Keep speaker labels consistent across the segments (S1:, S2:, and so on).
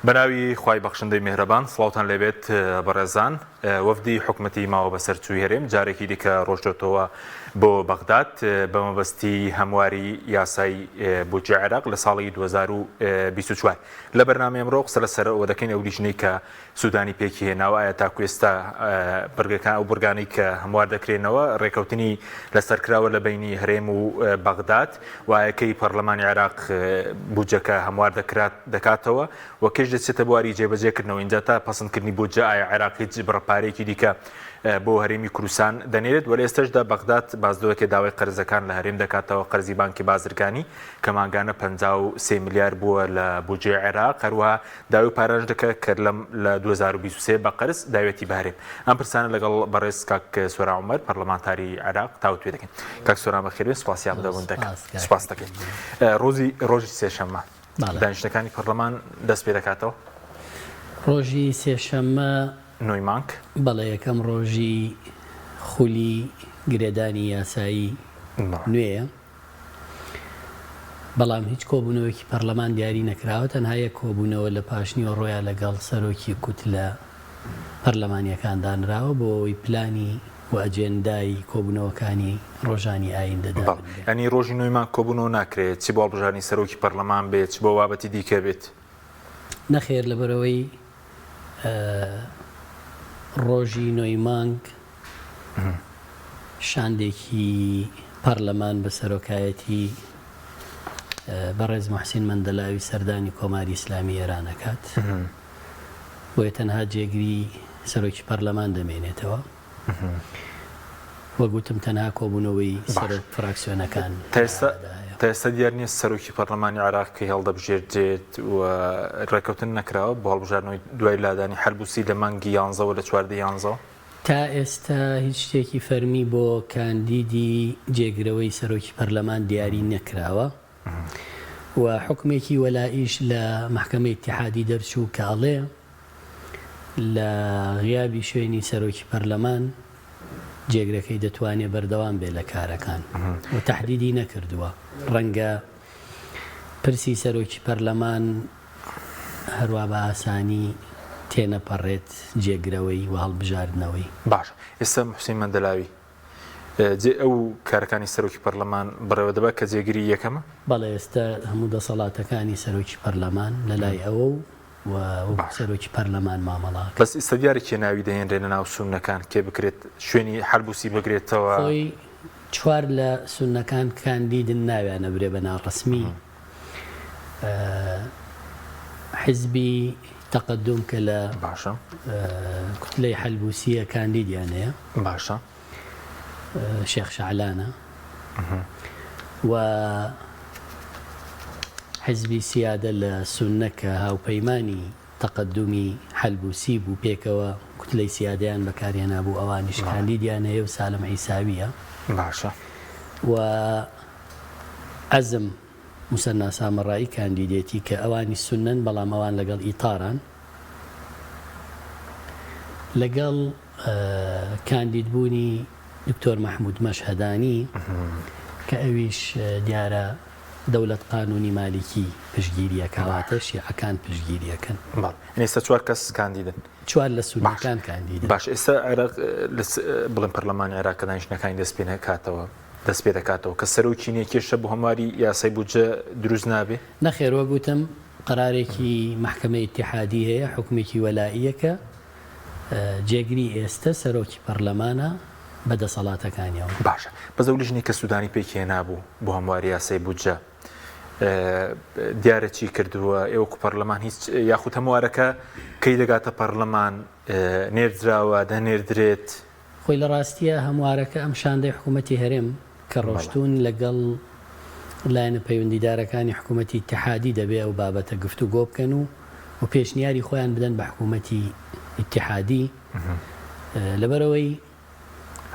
S1: بەناوی خوای بەخشندەی میهرەبان سڵاوتان لێبێت بەڕێزان وەفدی حکومەتی ماوە بەسەرچووی هەرێم جارێکی دیکە ڕۆشتۆتەوە بۆ بەغداد بە مەبەستی هەمواری یاسای بودجە عێراق لە ساڵی 2024 لە بەرنامەی ئەمڕۆ قسە لەسەر ئەوە دەکەین ئەو لیژنەی کە سودانی پێکی هێناوە ئایا تاکو ئێستا بڕگەکان ئەو بڕگانەی کە هەموار دەکرێنەوە ڕێکەوتنی لەسەر کراوە لە بەینی هەرێم و بەغداد و ئایا کەی پەرلەمانی عێراق بودجەکە هەموار دەکرات دەکاتەوە و کەش دەچێتە بواری جێبەجێکردنەوە ئینجا تا پەسەندکردنی بودجە ئایا عێراق هیچ بڕە پارەیەکی دیکە بۆ هەرێمی کوردستان دەنێرێت و لە ئێستەشدا بەغداد بازدەوەکێ داوای قەرزەکان لە هەرێم دەکاتەوە قەرزی بانکی بازرگانی کە مانگانە 53 ملیار بووە لە بودجەی عێراق هەروەها داوای پارەش دەکە کە لەم لە 2023 بە قەرز داوێتی بە هەرێم. ئەم پرسانە لەگەڵ بەڕێز کاک سۆران عومەر پەرلەمانتاری عێراق تاوتوێ دەکەین. کاک سۆران بەخێربێن سوپاسی ئامادەبوون دەکەم. سوپاس دەکەین. ڕۆژی ڕۆژی سێشەممە دانیشتنەکانی پەرلەمان دەست پێ دەکاتەوە؟
S2: ڕۆژی سێشەممە
S1: نۆی مانگ.
S2: بەڵێ یەکەم ڕۆژی خولی گرێدانی یاسایی نوێیە. بەڵام هیچ کۆبوونەوەیەکی پەرلەمان دیاری نەکراوە، تەنها یەک کۆبوونەوە لە پاشنیوەڕۆیا لەگەڵ سەرۆکی کوتلە پەرلەمانییەکان دانراوە بۆ ئەوەی پلانی و ئەجێندای کۆبوونەوەکانی ڕۆژانی ئایندە
S1: بەڵێ
S2: دابنرێن.
S1: یانی ڕۆژی نۆی مانگ کۆبوونەوە ناکرێت چ بۆ هەڵبژاردنی سەرۆکی پەرلەمان بێت چ بۆ بابەتی دیکە بێت؟
S2: نەخێر لەبەرئەوەی ڕۆژی نۆی مانگ شاندێکی پەرلەمان بە سەرۆکایەتی بەڕێز موحسین مەندەلاوی سەردانی کۆماری ئیسلامی ئێران ئەکات. بۆیە تەنها جێگری سەرۆکی پەرلەمان دەمێنێتەوە. وەک وتم تەنها کۆبوونەوەی سەرۆک فراکسیۆنەکان
S1: تا ئێستا دیار نییە سەرۆکی پەرلەمانی عێراق کەی هەڵدەبژێردرێت و ڕێککەوتن نەکراوە بۆ هەڵبژاردنەوەی دوای لادانی حەلبوسی لە مانگی یانزەوە لە چواردە یانزەوە.
S2: تا ئێستا هیچ شتێکی فەرمی بۆ کاندیدی جێگرەوەی سەرۆکی پەرلەمان دیاری نەکراوە و حوکمێکی وەلائیش لە مەحکەمەی ئیتیحادی دەرچوو کە ئەڵێ لە غیابی شوێنی سەرۆکی پەرلەمان جێگرەکەی دەتوانێ بەردەوام بێ لە کارەکان و تەحدیدی نەکردووە ڕەنگە پرسی سەرۆکی پەرلەمان هەروا بە ئاسانی تێنەپەڕێت جێگرەوەی و هەڵبژاردنەوەی.
S1: باشە ئێستا موحسین مەندەلاوی جێ ئەو کارەکانی سەرۆکی پەرلەمان بەڕێوە دەبات کە جێگری یەکەمە؟
S2: بەڵێ ئێستا هەموو دەسەڵاتەکانی سەرۆکی پەرلەمان لەلای ئەوە و و وەکو سەرۆکی پەرلەمان مامەڵە ئەکات.
S1: بەس ئیستا دیارە کێ ناوی دەهێنرێنە ناو سوننەکان کێ بکرێت شوێنی حەلبوسی بگرێتەوە؟
S2: خۆی چوار لە سوننەکان کاندیدن ناویان ئەبرێ بە ناڕەسمی حیزبی تەقەدوم کە لە
S1: باشە
S2: کوتلەی حەلبوسیە کاندیدیان هەیە.
S1: باشە.
S2: شێخ شەعلانە و حیزبی سیادە لە سوننە کە هاوپەیمانی تەقەدومی حەلبوسی بوو پێکەوە کوتلەی سیادەیان بەکارهێنابوو ئەوانیش کاندیدیان هەیە و سالم عیساویە.
S1: باشە.
S2: و عەزم موسەننا سامەڕایی کاندیدێتی کە ئەوانیش سوننەن بەڵام ئەوان لەگەڵ ئیتاران لەگەڵ کاندیدبوونی دکتۆر مەحمود مەشهەدانی کە ئەویش دیارە دەولەت قانونی مالیکی پشتگیری ئەکا واتە شیعەکان پشتگیری ئەکەن.
S1: بەڵێ ئێستا چوار کەس کاندیدن.
S2: چوار لە سوننەکان کاندیدن.
S1: باش ئێستا عێراق بڵێن پەرلەمانی عێراق کە دانیشتنەکانی دەست پێ نەکاتەوە دەست پێ دەکاتەوە کە سەرۆکی نیە کێشە بۆ هەمواری یاسای بودجە دروست نابێ؟
S2: نەخێر وەک وتم قەرارێکی مەحکەمەی ئیتیحادی هەیە حوکمێکی وەلائیە کە جێگری ئێستە سەرۆکی پەرلەمانە بە دەسەڵاتەکانیەوە.
S1: باشە بەس ئەو لیژنەی کە سودانی پێکی هێنابوو بۆ هەمواری یاسای بودجە دیارە چی کردووە ئێوە وەکو پەرلەمان هیچ یاخود هەموارەکە کەی دەگاتە پەرلەمان نێردراوە دەنێردرێت؟
S2: خۆی لە ڕاستیا هەموارەکە ئەم شاندەی حکوومەتی هەرێم کە ڕۆشتوون لەگەڵ لایەنە پەیوەندیدارەکانی حکوومەتی ئیتیحادی دەبێ ئەو بابەتە گفتوگۆ بکەن و و پێشنیاری خۆیان بدەن بە حکوومەتی ئیتیحادی لەبەرئەوەی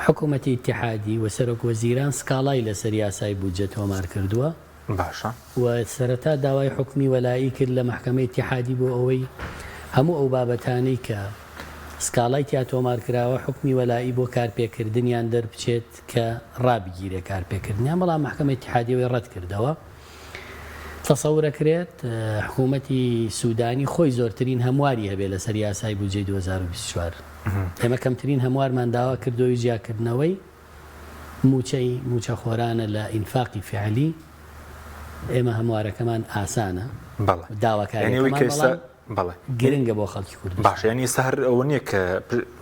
S2: حکوومەتی ئیتیحادی و سەرۆک وەزیران سکاڵای لەسەر یاسای بودجە تۆمار کردووە.
S1: باشە.
S2: و سەرەتا داوای حوکمی وەلائی کرد لە مەحکەمەی ئیتیحادی بۆ ئەوەی هەموو ئەو بابەتانەی کە سکاڵای تیا تۆمار کراوە حوکمی وەلائی بۆ کارپێکردنیان دەربچێت کە ڕابگیرێ کارپێکردنیان بەڵام مەحکەمەی ئیتیحادی ئەوەی ڕەت کردەوە. تەسەورەکرێت حکوومەتی سوودانی خۆی زۆرترین هەمواری هەبێت لەسەر یاسای بودجەی 2024. ئێمە کەمترین هەموارمان داوا کردووە جیاکردنەوەی مووچەی مووچەخۆرانە لە ئینفاقی فیعلی، ئێمە هەموارەکەمان ئاسانە،
S1: بەڵێ یانی ئەوەی
S2: داواکاریەکەمان
S1: کە ئێستا
S2: بەڵام
S1: بەڵێ
S2: گرنگە بۆ خەڵکی کوردستان.
S1: باشە یانی ئێستا هەر ئەوە نییە کە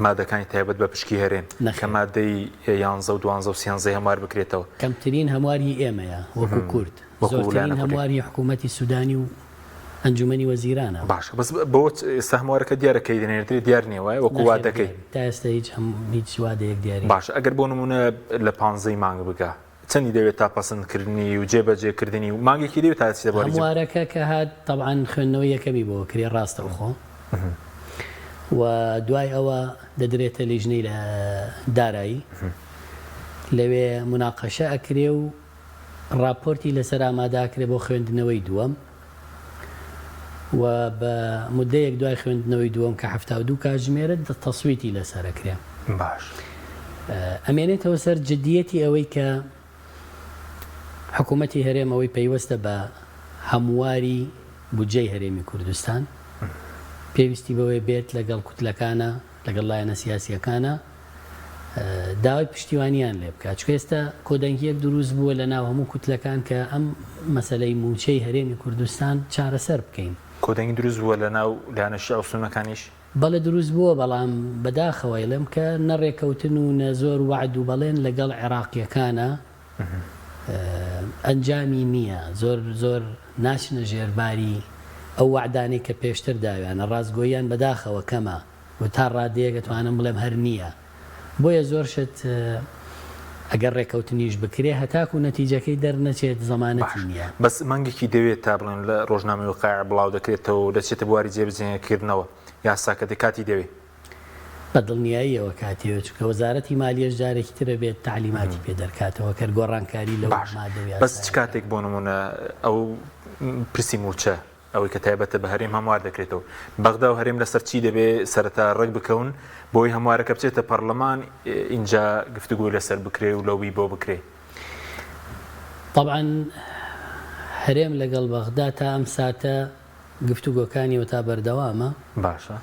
S1: مادەکانی تایبەت بە پشکی هەرێم کە
S2: نەخێر.
S1: مادەی یانزە و دوانزە و سیانزەی هەموار بکرێتەوە.
S2: کەمترین هەموار هی ئێمەیە وەکو کورد،
S1: وەکو
S2: زۆرترین
S1: لایەنە کوردیەکان.
S2: هەموار هی حکوومەتی سوودانی و ئەنجوومەنی وەزیرانە.
S1: باشە بەس بۆ ئێستا هەموارەکە دیارە کەی دەنێردرێ دیار نییە وایە وەکو
S2: نەخێر
S1: وادەکەی؟
S2: دیار تا ئێستا هیچ هەم هیچ وادەیەک دیاری
S1: باشە ئەگەر بۆ نموونە لە پانزەی مانگ بگا چەندی دەوێت تا پەسند کردنی و جێ بەجێ کردنی و مانگێکی دەوێت تا دەچیتە بواری جێ.
S2: هەموارەکە کە هات تەبعەن خوێندنەوەی یەکەمی بۆ ئەکرێ ڕاستەوخۆ و دوای ئەوە دەدرێتە لیژنەی دارایی لەوێ موناقەشە ئەکرێ و ڕاپۆرتی لەسەر ئامادە ئەکرێ بۆ خوێندنەوەی دووەم و بە مودەیەک دوای خوێندنەوەی دووەم کە 72 کاتژمێرە تەسویتی لەسەر ئەکرێ.
S1: باش.
S2: ئەمێنێتەوە سەر جدیەتی ئەوەی کە حکوومەتی هەرێم ئەوەی پەیوەستە بە هەمواری بودجەی هەرێمی کوردستان پێویستی بەوەی بێت لەگەڵ کوتلەکانە لەگەڵ لایەنە سیاسییەکانە داوای پشتیوانیان لێ بکات، چونکە ئێستا کۆدەنگییەک دروست بووە لە ناو هەموو کوتلەکان کە ئەم مەسەلەی مووچەی هەرێمی کوردستان چارەسەر بکەین.
S1: کۆدەنگی دروست بووە لە ناو لایەنە شیعە و سوننەکانیش؟
S2: بەڵێ دروست بووە، بەڵام بەداخەوە ئەیڵێم کە نە ڕێکەوتن و نە زۆر وەعد و بەڵێن لەگەڵ عێراقییەکانە ئەنجامی نییە، زۆر زۆر ناچنە ژێر باری ئەو وەعدانەی کە پێشتر داویانە، ڕاستگۆییان بەداخەوە کەمە. و تا ڕادەیەک ئەتوانم بڵێم هەر نییە. بۆیە زۆر شت ئەگەر ڕێکەوتنیش بکرێ هەتاکو نەتیجەکەی دەرنەچێت زەمانەتی
S1: باش
S2: نییە.
S1: بەس مانگێکی دەوێت تا بڵێن لە ڕۆژنامەی وەقایع بڵاو دەکرێتەوە و دەچێتە بواری جێبەجێکردنەوە یاساکە دە کاتی دەوێ.
S2: بە دڵنیاییەوە کاتی دەوێت چونکە وەزارەتی مالیەش جارێکی تر ئەبێت تەعلیماتی پێ دەرکاتەوە کەر گۆڕانکاری لەو
S1: باش
S2: مادە و
S1: بەس چ
S2: یاسایە
S1: کاتێک
S2: بکات.
S1: بۆ نموونە ئەو پرسی مووچە ئەوەی کە تایبەتە بە هەرێم هەموار دەکرێتەوە. بەغدا و هەرێم لەسەر چی دەبێ سەرەتا ڕێک بکەون بۆی هەموارەکە بچێتە پەڕلەمان ئینجا گفتوگۆی لەسەر بکرێ و لۆبی بۆ بکرێ؟
S2: تەبعەن هەرێم لەگەڵ بەغدا تا ئەم ساتە گفتوگۆکانی وتا بەردەوامە.
S1: باشە.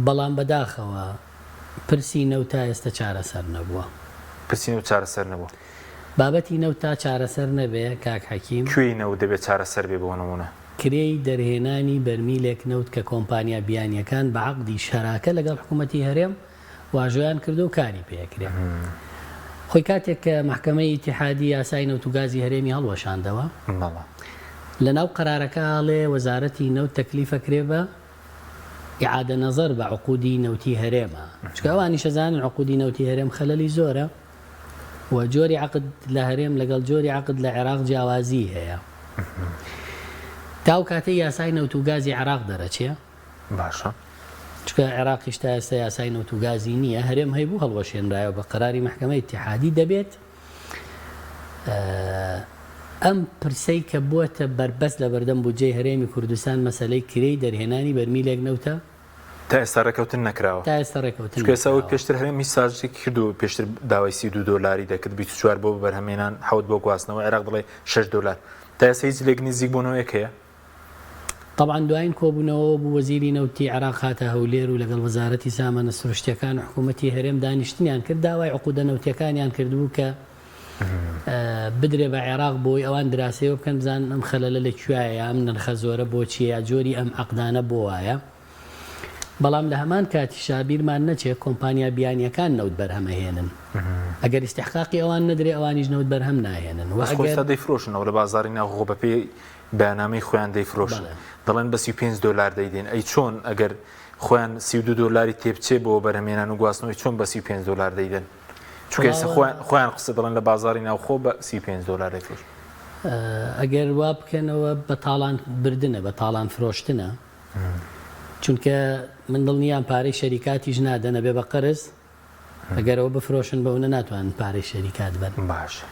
S2: بەڵام بەداخەوە پرسی نەوت تا ئێستە چارەسەر نەبووە.
S1: پرسی نەوت چارەسەر نەبووە.
S2: بابەتی نەوت تا چارەسەر نەبێ کاک حەکیم.
S1: کوێی نەوت دەبێ چارەسەر بێ بۆ نموونە؟
S2: کرێی دەرهێنانی بەرمیلێک نەوت کە کۆمپانیا بیانیەکان بە عەقدی شەراکە لەگەڵ حکومەتی هەرێم واژۆیان کردوە و کاری پێ ئەکرێ. خۆی کاتێک کە مەحکەمەی ئیتیحادی یاسای نەوت و گازی هەرێمی هەڵوەشاندەوە لە ناو قەرارەکە ئەڵێ وەزارەتی نەوت تەکلیف ئەکرێ بە ئیعادە نەزەر بە عقودی نەوتی هەرێمە چونکە ئەوانیش ئەزانن عقودی نەوتی هەرێم خەلەلی زۆرە و جۆری عەقد لە هەرێم لەگەڵ جۆری عەقد لە عێراق جیاوازیی هەیە. تا ئەو کاتەی یاسای نەوت و گازی عێراق دەرەچێ.
S1: باشە.
S2: چونکە عێراقیش تا ئێستا یاسای نەوت و گازی نییە، هەرێم هەیبوو هەڵوەشێنرایەوە بە قەراری مەحکەمەی ئیتیحادی، دەبێت ئەم پرسەی کە بووەتە بەربەست لەبەردەم بودجەی هەرێمی کوردستان مەسەلەی کرێی دەرهێنانی بەرمیلێک نەوتە،
S1: تا ئێستا ڕێکەوتن نەکراوە.
S2: تا ئێستا ڕێکەوتن
S1: چونکە ئێستا وەک
S2: نەکراوە.
S1: پێشتر هەرێم هیچ سازشێکی کردووە پێشتر داوای 32 دۆلاری دەکرد 24 بۆ بەرهەمهێنان حەوت بۆ گواستنەوە عێراق دەڵێ 6 دۆلار تا ئێستا هیچ لێک نزیکبوونەوەیەک هەیە؟
S2: تەبعەن دواین کۆبوونەوە بوو وەزیری نەوتی عێراق هاتە هەولێر و لەگەڵ وەزارەتی سامانە سروشتیەکان و حکوومەتی هەرێم دانیشتنیان کرد داوای عقودە نەوتیەکانیان کردبوو کە بدرێ بە عێراق بۆی ئەوان دراسەیەوە بکەن بزانن ئەم خەلەلە لە کوێیە یا ئەم نرخە زۆرە بۆچیە یا جۆری ئەم عەقدانە بۆ وایە بەڵام لە هەمان کاتیشا بیرمان نەچێ کۆمپانیا بیانیەکان نەوت بەرهەم ئەهێنن ئەگەر ئیستحقاقی ئەوان نەدرێ ئەوانیش نەوت بەرهەم ناهێنن و
S1: بەس خۆ
S2: ئەگەر
S1: ئێستا دەیفرۆشنەوە لە بازاڕی ناوخۆ بەپێی بەیاننامەی خۆیان دەیفرۆشن
S2: بەڵێ.
S1: دەڵێن بە 35 دۆلار دەیدەین ئەی چۆن ئەگەر خۆیان 32 دۆلاری تێبچێ بۆ بەرهەمێنان و گواستنەوەی چۆن بە 35 دۆلار دەیدەن چونکە ئێستا
S2: وەڵا
S1: خۆیان خۆیان قسە دەڵێن لە بازاڕی ناوخۆ بە 35 دۆلار دەیفرۆشن.
S2: ئەگەر وا بکەنەوە بە تاڵان بردنە بە تاڵان فرۆشتنە چونکە من دڵنیام پارەی شەریکاتیش نادەن ئەبێ بە قەرز ئەگەر ئەوە بفرۆشن بەونە ناتوانن پارەی شەریکات بەن
S1: باشە.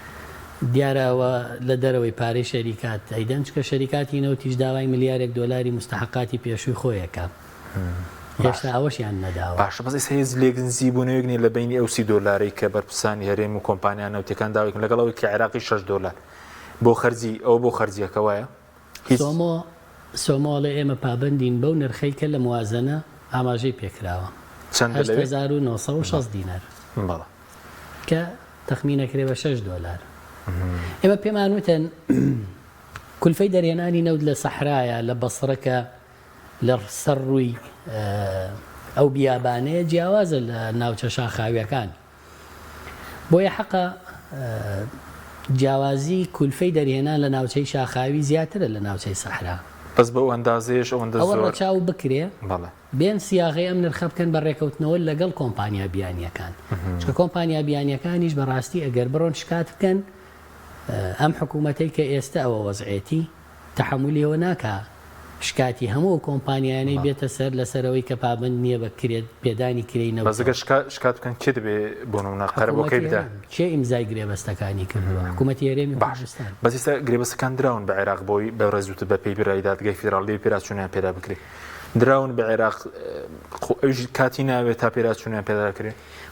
S2: دیارە ئەوە لە دەرەوەی پارەی شەریکات ئەیدەن چونکە شەریکاتی نەوتیش داوای ملیارێک دۆلاری موستەحەقاتی پێشووی خۆی ئەکا هێشتا
S1: باشە
S2: ئەوەشیان نەداوە.
S1: باشە بەس ئێستا هیچ لێکنزیبوونەوەیەک نییە لە بەینی ئەو 30 دۆلارەی کە بەرپرسانی هەرێم و کۆمپانیا نەوتیەکان داوای کردن لەگەڵ ئەوەی کە عێراقی 6 دۆلار. بۆ خەرجی ئەوە بۆ خەرجیەکە وایە؟ هیچ.
S2: سۆمۆ سۆمۆ ئەڵێ ئێمە پابەندین بەو نرخەی کە لە موازەنە ئاماژەی پێکراوە،
S1: چەندە لەوێ؟
S2: 8960 دینار.
S1: بەڵێ.
S2: کە تەخمین ئەکرێ بە شەش دۆلار. ئێمە پێمان وتن کولفەی دەرهێنانی نەوت لە سەحرایە لە بەسڕە کە لە سەر ڕووی ئەو بیابانەیە جیاوازە لە ناوچە شاخاویەکان. بۆیە حەقە جیاوازی کولفەی دەرهێنان لە ناوچەی شاخاوی زیاترە لە ناوچەی سەحرا.
S1: بەس بەو ئەندازەیەش ئەوەندە
S2: ئەوە
S1: زۆر.
S2: ڕەچاو بکرێ.
S1: بەڵێ.
S2: بێن سیاغەی ئەم نرخە بکەن بە ڕێکەوتنەوە لەگەڵ کۆمپانیا بیانییەکان. چونکە کۆمپانیا بیانییەکانیش بە ڕاستی ئەگەر بڕۆن شکات بکەن ئەم حکوومەتەی کە ئێستە ئەوە وەزعێتی تەحەمولی ئەوە ناکا شکاتی هەموو ئەو کۆمپانیایانەی بێتە سەر لەسەر ئەوەی کە پابەند نییە بە کرێ پێدانی کرێی
S1: بەس
S2: نەوتەوە.
S1: گەر شکا شکات بکەن کێ دەبێ بۆ نموونە قەرەبووەکەی
S2: حکوومەتی
S1: بدا؟
S2: هەرێم. کێ ئیمزای گرێبەستەکانی کردووە؟ حکوومەتی هەرێمی
S1: باش
S2: کوردستان.
S1: بەس ئێستا گرێبەستەکان دراون بە عێراق بۆی بەڕێز وتت بە پێی بڕیاری دادگای فیدراڵ دەبێ پێداچوونیان پێدا بکرێ. دراون بە عێراق خۆ ئەویش کاتی ناوێت تا پێداچوونیان پێدا دەکرێ.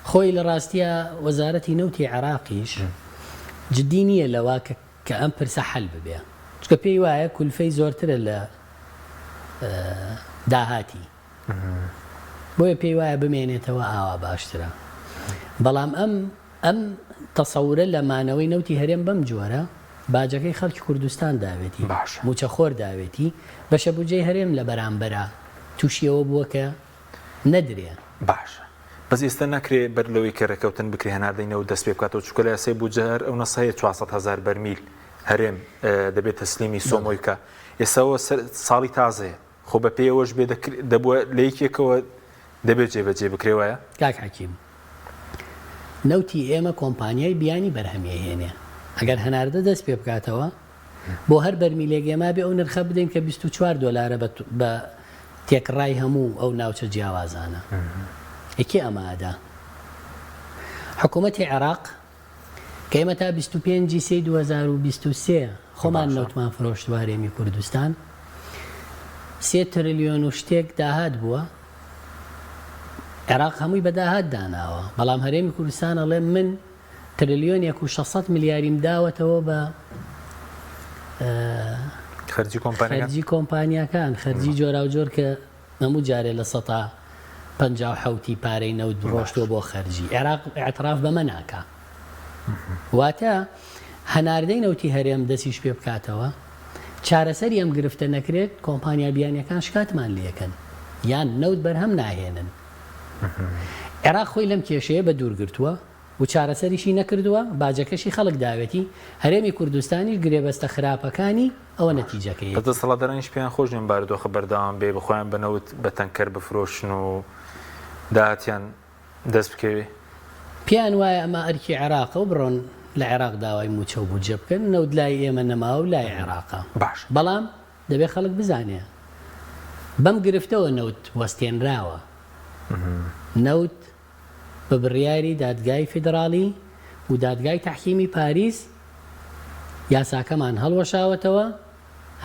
S2: خۆی لە ڕاستیا وەزارەتی نەوتی عێراقیش جدی نییە لەوە کە کە ئەم پرسە حەل ببێ چونکە پێی وایە کولفەی زۆرترە لە داهاتی بۆیە پێی وایە بمێنێتەوە ئاوا باشترە بەڵام ئەم ئەم تەسەورە لە مانەوەی نەوتی هەرێم بەم جۆرە باجەکەی خەڵکی کوردستان داوێتی
S1: باشە.
S2: موچەخۆر داوێتی بەشە بودجەی هەرێم لە بەرامبەرا توشی ئەوە بووە کە نەدرێ.
S1: باشە بەس ئێستا ناکرێ بەر لەوەی کە رێکەوتن بکرێ هەناردەی نەوت دەست پێ بکاتەوە چونکە لە یاسای بودجە هەر ئەو نەسە هەیە 400 هەزار بەرمیل هەرێم دەبێ تەسلیمی سۆمۆی بکا ئێستا ئەوە سەر ساڵی تازەیە خۆ بە پێی ئەوەش بێ دەبووە لە یەکێکەوە دەبێ جێبەجێ بکرێ وایە؟
S2: کاک حەکیم نەوتی ئێمە کۆمپانیای بیانی بەرهەمی ئەهێنێ ئەگەر هەناردە دەست پێ بکاتەوە بۆ هەر بەرمیلێک ئێمە ئەبێ ئەو نرخە بدەین کە 24 دۆلارە بە تێکڕای هەموو ئەو ناوچە جیاوازانە. ئەی کێ ئەمە ئەدا؟ حکوومەتی عێراق کە ئێمە تا 25 ی سێی 2023 خۆمان
S1: باشە.
S2: نەوتمان فرۆشتووە هەرێمی کوردستان سێ ترلیۆن و شتێک داهات بووە عێراق هەمووی بە داهات داناوە بەڵام هەرێمی کوردستان ئەڵێ من ترلیۆنێک و 600 ملیاریم داوەتەوە بە
S1: خەرجی کۆمپانیاکان
S2: خەرجی کۆمپانیاکان خەرجی جۆراوجۆر کە هەموو جارێ لە سەتا 57 ی پارەی نەوت ڕۆشتووە بۆ خەرجی عێراق ئیعتراف بەمە ناکا واتە هەناردەی نەوتی هەرێم دەسیش پێ بکاتەوە چارەسەری ئەم گرفتە نەکرێت کۆمپانیا بیانیەکان شکاتمان لێکەن یان نەوت بەرهەم ناهێنن عێراق خۆی لەم کێشەیە بە دوور گرتووە و چارەسەریشی نەکردووە، باجەکەشی خەڵک داوێتی، هەرێمی کوردستانیش گرێبەستە خراپەکانی ئەوە
S1: بەس
S2: نەتیجەکەیەتی.
S1: دەسەڵاتدارانیش پێیان خۆش نیە ئەم بارودۆخە بەردەوام بێ، بەخۆیان بە نەوت بە تەنکەر بفرۆشن و داهاتیان دەست بکەوێ.
S2: پێیان وایە ئەمە ئەرکی عێراقە و بڕۆن لە عێراق داوای مووچە و بودجە بکەن، نەوت لای ئێمە نەماوە و لای عێراقە.
S1: باشە.
S2: بەڵام دەبێ خەڵک بزانێ بەم گرفتەوە نەوت وەستێنراوە. نەوت بە بڕیاری دادگای فیدڕاڵی و دادگای تەحکیمی پاریس یاساکەمان هەڵوەشاوەتەوە،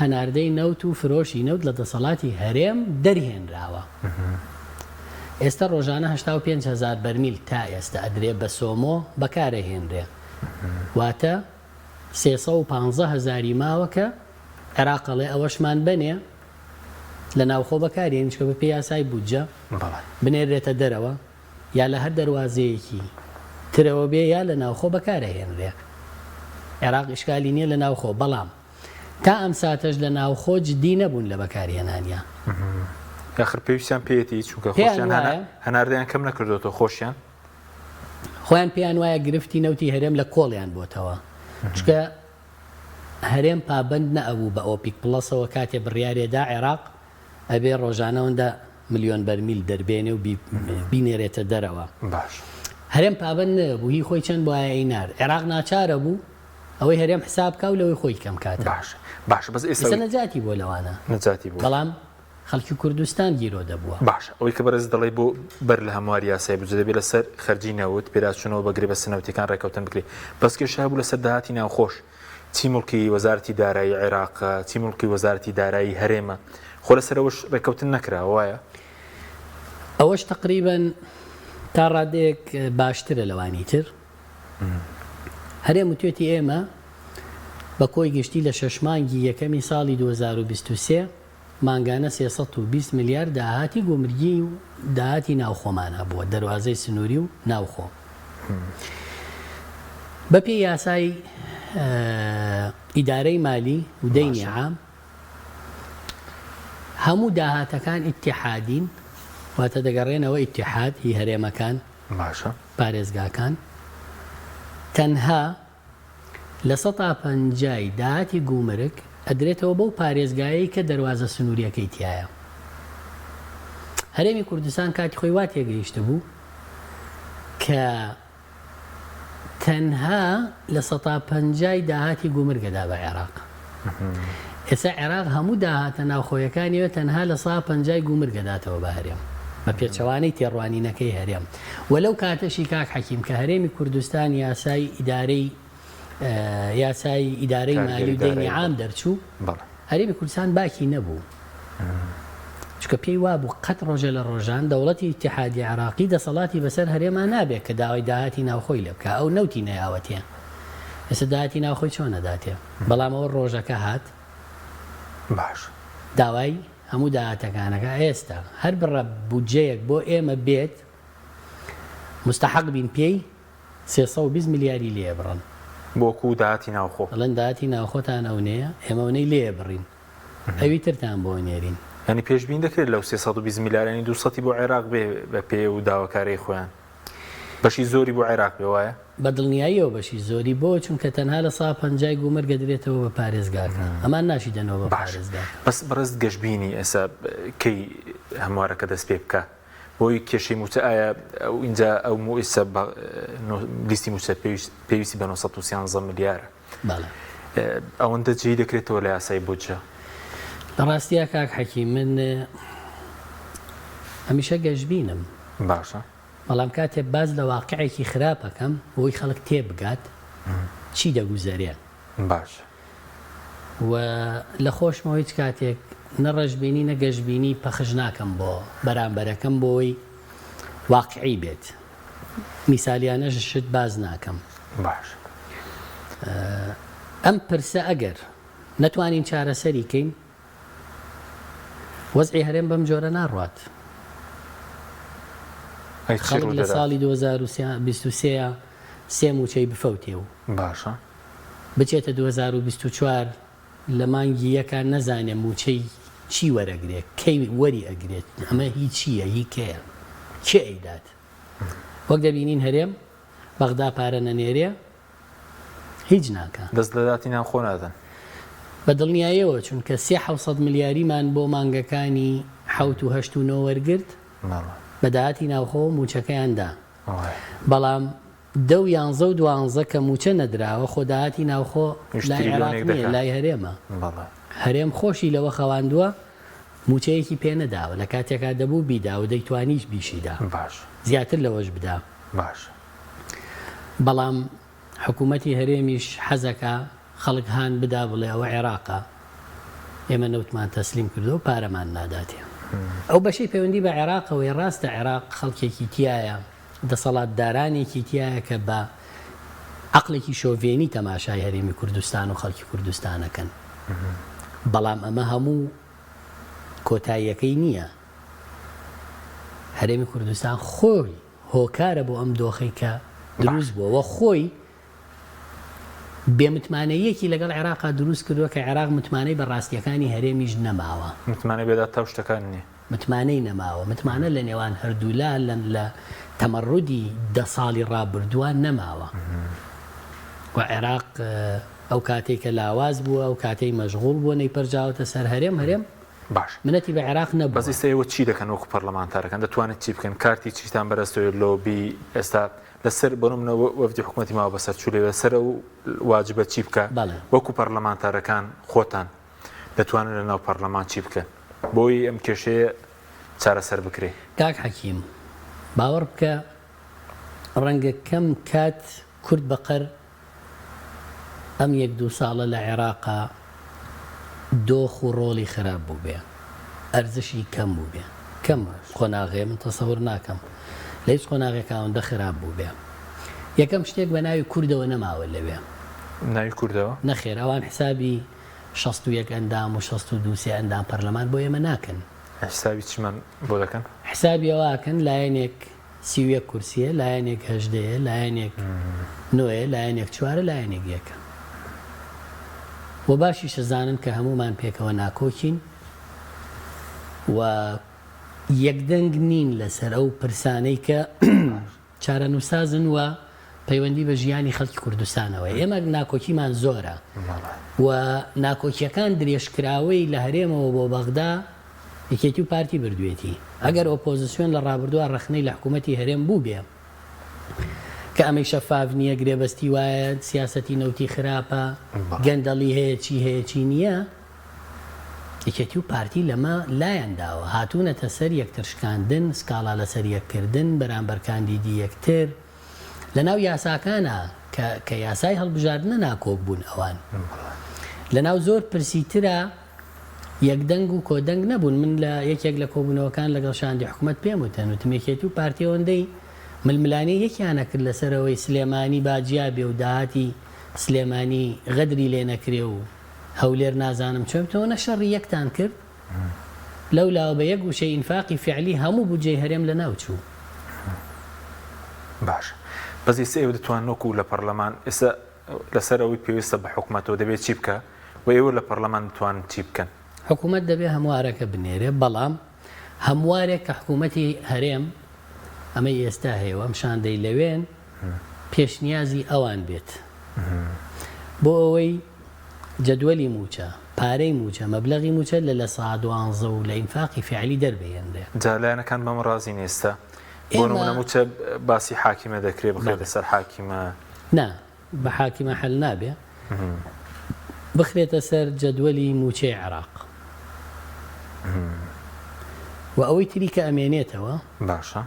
S2: هەناردەی نەوت و فرۆشی نەوت لە دەسەڵاتی هەرێم دەرهێنراوە. ئێستە ڕۆژانە 85 هەزار بەرمیل تا ئێستە ئەدرێ بە سۆمۆ بەکارئەهێنرێ، واتە 315 هەزاری ماوە کە عێراق ئەڵێ ئەوەشمان بەنێ لە ناوخۆ بەکارێنین چونکە بەپێی یاسای بودجە بنێررێتە دەرەوە یا لە هەر دەروازەیەکی ترەوە بێ یا لە ناوخۆ بەکارئەهێنرێ. عێراق ئیشکالی نییە لە ناوخۆ بەڵام تا ئەم ساتەش لە ناوخۆ جدی نەبوون لە بەکارهێنانیا.
S1: ئاخر پێویستیان پێیەتی چونکە
S2: پێیان
S1: خۆشیان
S2: وایە
S1: هەناردەیان کەم نەکردۆتەوە خۆشیان.
S2: خۆیان پێیان وایە گرفتی نەوتی هەرێم لە کۆڵیان بۆتەوە چونکە هەرێم پابەند نەئەبوو بە ئۆپیک پڵەسەوە کاتێ بڕیارێ دا عێراق ئەبێ ڕۆژانە ئەوەندە ملیۆن بەرمیل دەربێنێ و بینێرێتە دەرەوە.
S1: باش.
S2: هەرێم پابەند نەبوو هی خۆی چەند بوایە ئەینارد عێراق ناچارە بوو ئەوەی هەرێم حساب کا و لەوەی خۆی کەم کاتەوە.
S1: باشە باشە بەس ئێستا
S2: ئێستا نەجاتی بووە لەوانە.
S1: نەجاتی بووە.
S2: بەڵام خەڵکی کوردستان گیرۆدە بووە.
S1: باشە ئەوەی کە بەڕێزت دەڵێی بۆ بەر لە هەمواری یاسای بودجە دەبێ لەسەر خەرجی نەوت پێداچوونەوە بە گرێبەستە نەوتیەکان ڕێکەوتن بکرێ بەس کێشە هەبوو لەسەر داهاتی ناوخۆش چی موڵکی وەزارەتی دارایی عێراقە چی موڵکی وەزارەتی دارایی هەرێمە خۆ لەسەر ئەوەش ڕێکەوتن نەکراوە وایە؟
S2: ئەوەش تەقریبەن تا ڕادەیەک باشترە لەوانی تر. هەرێم وتوێتی ئێمە بە کۆی گشتی لە شەش مانگی یەکەمی ساڵی 2023 مانگانە 320 ملیار داهاتی گومرگی و داهاتی ناوخۆمان هەبووە، دەروازەی سنووری و ناوخۆ. بەپێی یاسای ئیدارەی مالی و دەینی عام، هەموو داهاتەکان ئیتیحادین، واتە دەگەڕێنەوە ئیتیحاد هی هەرێمەکان،
S1: باشە.
S2: پارێزگاکان، تەنها لە سەتا پەنجای داهاتی گومرگ ئەدرێتەوە بەو پارێزگایەی کە دەروازە سنووریەکەی تیایە. هەرێمی کوردستان کاتی خۆی وا تێگەیشتبوو کە تەنها لە سەتا پەنجای داهاتی گومرگ ئەدا بە عێراق. ئێستا عێراق هەموو داهاتە ناوخۆیەکانیەوە تەنها لە سا پەنجای گومرگ ئەداتەوە بە هەرێم. بە پێچەوانەی تێڕوانینەکەی هەرێم. و لەو کاتەشی کاک حەکیم کە هەرێمی کوردستان یاسای ئیدارەی یاسای ئیدارەی مالی و دەینی عام دەرچوو، هەرێمی کوردستان باکی نەبوو. چونکە پێی وابوو قەت ڕۆژێ لە ڕۆژان دەوڵەتی ئیتیحادی عێراقی دەسەڵاتی بەسەر هەرێما نابێ کە داوای داهاتی ناوخۆی لێ بکا، ئەو نەوتی نەیاوەتێ، ئێستا داهاتی ناوخۆی چۆن ئەداتێ؟ بەڵام ئەوە ڕۆژەکە هات
S1: باش
S2: داوای هەموو داهاتەکانەکە، ئێستا هەر بڕە بودجەیەک بۆ ئێمە بێت موستەحەق بین پێی 320 ملیاری لێ بڕن.
S1: بۆ کوو داهاتی ناوخۆ؟
S2: ئەڵێن داهاتی ناوخۆتان ئەونەیە، ئێمە ئەونەی لێ بڕین. ئەوی ترتان بۆ نێرین.
S1: یانی پێشبینی دەکرێت لەو 320 ملیار یانی 200 بۆ عێراق بێ بە پێ و داواکارەی خۆیان بەشی زۆری بۆ عێراق بێ وایە؟
S2: بە دڵنیاییەوە بەشی زۆری بۆ چونکە تەنها لە سا پەنجای گومرگ ئەدرێتەوە بە پارێزگاکە ئەمان ناشیدەنەوە بە
S1: باش
S2: پارێزگاکە.
S1: بەس بەڕێزت گەشبینی ئێستا کەی هەموارەکە دەست پێ بکا بۆی کێشەی موچە ئایا ئەو ئینجا ئەو ئێستا لیستی موچە پێویستی بە 913 ملیارە
S2: بەڵێ.
S1: ئەوەندە جێی دەکرێتەوە لە یاسای بودجە؟
S2: لە ڕاستیا کاک حەکیم من هەمیشە گەشبینم.
S1: باشە.
S2: بەڵام کاتێ باس لە واقعێکی خراپ ئەکەم بۆی خەڵک تێبگات چی دەگوزەرێ.
S1: باشە.
S2: و لە خۆشمەوە هیچ کاتێک نە ڕەشبینی نە گەشبینی پەخش ناکەم بۆ بەرامبەرەکەم بۆی واقعی بێت. میسالیانەش شت باس ناکەم.
S1: باش.
S2: ئەم پرسە ئەگەر نەتوانین چارەسەری کەین وەزعی هەرێم بەم جۆرە ناڕوات. خەڵک لە ساڵی 2023 سێ مووچەی بفەوتێ و
S1: باشە
S2: بچێتە 2024 لە مانگی یەکا نەزانێ مووچەی چی وەرەگرێ، کەی وەری ئەگرێت، ئەمە هی چییە، هی کێیە، کێ ئەیدات؟ وەک دەبینین هەرێم بەغدا پارە نەنێرێ هیچ ناکا.
S1: دەست لە داتی ناوخۆ نادەن.
S2: بە دڵنیاییەوە چونکە سێ حەوسەد ملیاریمان بۆ مانگەکانی حەوت و هەشت و نۆ وەرگرت، بە داهاتی ناوخۆ مووچەکەیان دا. بەڵام دە و یانزە و دوانزە کە مووچە نەدراوە خۆ داهاتی ناوخۆ لای عێراق نییە لای هەرێمە. هەرێم خۆشی لەوە خەواندووە مووچەیەکی پێ نەداوە لە کاتێکا دەبوو بیدا و دەیتوانیش بیشیدا زیاتر لەوەش بدا. بەڵام حکوومەتی هەرێمیش حەزەکا خەڵک هان بدا بڵێ ئەوە عێراقە ئێمە نەوتمان تەسلیم کردووە و پارەمان ناداتێ. ئەو بەشەی پەیوەندی بە عێراقەوەیە ڕاستە عێراق خەڵکێکی تیایە دەسەڵاتدارانێکی تیایە کە بە عەقڵێکی شۆڤێنی تەماشای هەرێمی کوردستان و خەڵکی کوردستان ئەکەن بەڵام ئەمە هەموو کۆتاییەکەی نییە هەرێمی کوردستان خۆی هۆکارە بۆ ئەم دۆخەی کە دروست بووە و خۆی بێ متمانەییەکی لەگەڵ عێراقا دروست کردووە کە عێراق متمانەی بە ڕاستییەکانی هەرێمیش نەماوە.
S1: متمانەی بە داتا و شتەکان نییە.
S2: متمانەی نەماوە. متمانە لە نێوان هەردوولا لە لە تەمەڕودی دە ساڵی ڕابردووە نەماوە. و عێراق ئەو کاتەی کە لاواز بووە، ئەو کاتەی مەشغوڵ بووە نەیپەرجاوەتە سەر هەرێم، هەرێم
S1: باش.
S2: منەتی بە عێراق
S1: بەس
S2: نەبووە.
S1: ئیستا ئێوە چی دەکەن وەکو پەرلەمانتارەکان دەتوانن چی بکەن؟ کارتی چیتان بەدەستەوەیە لۆبی ئێستا لەسەر بۆ نمونە وەفدی حکومەتی ماوە بەسەر چوو لەوێ لەسەر ئەو واجبە چی بکە وەکو پەرلەمانتارەکان خۆتان دەتوانن لە ناو پەرلەمان چی بکەن بۆی ئەم کێشەیە چارەسەر بکرێ؟
S2: کاک حەکیم باوەڕ بکە ڕەنگە کەم کات کورد بەقەر ئەم یەک دوو ساڵە لە عێراقا دۆخ و ڕۆڵی خراپ بووبێ، ئەرزشی کەم بووبێ، کەم قۆناغێ من تەسەور ناکەم لە هیچ قۆناغێکا ئەوەندە خراپ بووبێ. یەکەم شتێک بە ناوی کوردەوە نەماوە لەوێ.
S1: ناوی کوردەوە؟
S2: نەخێر ئەوان حسابی 61 ئەندام و 62 سێ ئەندام پەرلەمان بۆ ئێمە ناکەن.
S1: حسابی چیمان بۆ دەکەن؟
S2: حسابی ئەوە ئەکەن لایەنێک 31 کورسیە، لایەنێک هەژدەیە، لایەنێک نۆیە، لایەنێک چوارە، لایەنێک یەکە. وە باشیش ئەزانن کە هەموومان پێکەوە ناکۆکین و یەکدەنگ نین لەسەر ئەو پرسانەی کە چارەنووسسازن و پەیوەندی بە ژیانی خەڵکی کوردستانەوە هەیە. ئێمە ناکۆکیمان زۆرە و ناکۆکییەکان درێژکراوەی لە هەرێمەوە بۆ بەغدا یەکێتی و پارتی بردوێتی. ئەگەر ئۆپۆزسیۆن لە ڕابردووە ڕەخنەی لە حکوومەتی هەرێم بووبێ کە ئەمەی شەفاف نییە، گرێبەستی وایە، سیاسەتی نەوتی خراپە، گەندەڵی هەیە، چی هەیە چی نییە، یەکێتی و پارتی لەمە لایان داوە، هاتوونەتە سەر یەکتر شکاندن، سکاڵا لەسەر یەک کردن، بەرامبەر کاندیدی یەکتر، لەناو یاساکانا کە کە یاسای هەڵبژاردنە ناکۆک بوون ئەوان. لەناو زۆر پرسی ترا یەکدەنگ و کۆدەنگ نەبوون، من لە یەکێک لە کۆبوونەوەکان لەگەڵ شاندی حکومەت پێم وتن، وتم یەکێتی و پارتی ئەوەندەی ململانێی یەکیان ئەکرد لەسەر ئەوەی سلێمانی با جیا بێ و داهاتی سلێمانی غەدری لێ نەکرێ و هەولێر نازانم چۆن تۆ نە شەڕی یەکتان کرد لەو لاوە بە یەک وشەی ئینفاقی فعلی هەموو بودجەی هەرێم لە ناو چوو.
S1: باش بەس ئێستا ئێوە دەتوانن وەکو لە پەرلەمان ئێستا لەسەر ئەوەی پێویستە بە حکومەتەوە دەبێت چی بکە و ئێوە لە پەرلەمان دەتوانن چی بکەن؟
S2: حکومەت دەبێ هەموارەکە بنێرێ بەڵام هەموارێک کە حکومەتی هەرێم ئەمەی ئێستا هەیە و ئەم شاندەی لەوێن پێشنیازی ئەوان بێت بۆ ئەوەی جەدوەلی مووچە، پارەی مووچە، مەبلەغی مووچە لە 12% و لە ئینفاقی فیعلی دەربهێنرێ.
S1: جا لایەنەکان بەمە ڕازین ئێستا؟ بۆ نموونە مووچە باسی حاکیمە دەکرێ بخرێتە سەر حاکیمە؟
S2: نا بە حاکیمە حەل نابێ. بخرێتە سەر جەدوەلی مووچەی عێراق و ئەوەی تری کە ئەمێنێتەوە.
S1: باشە.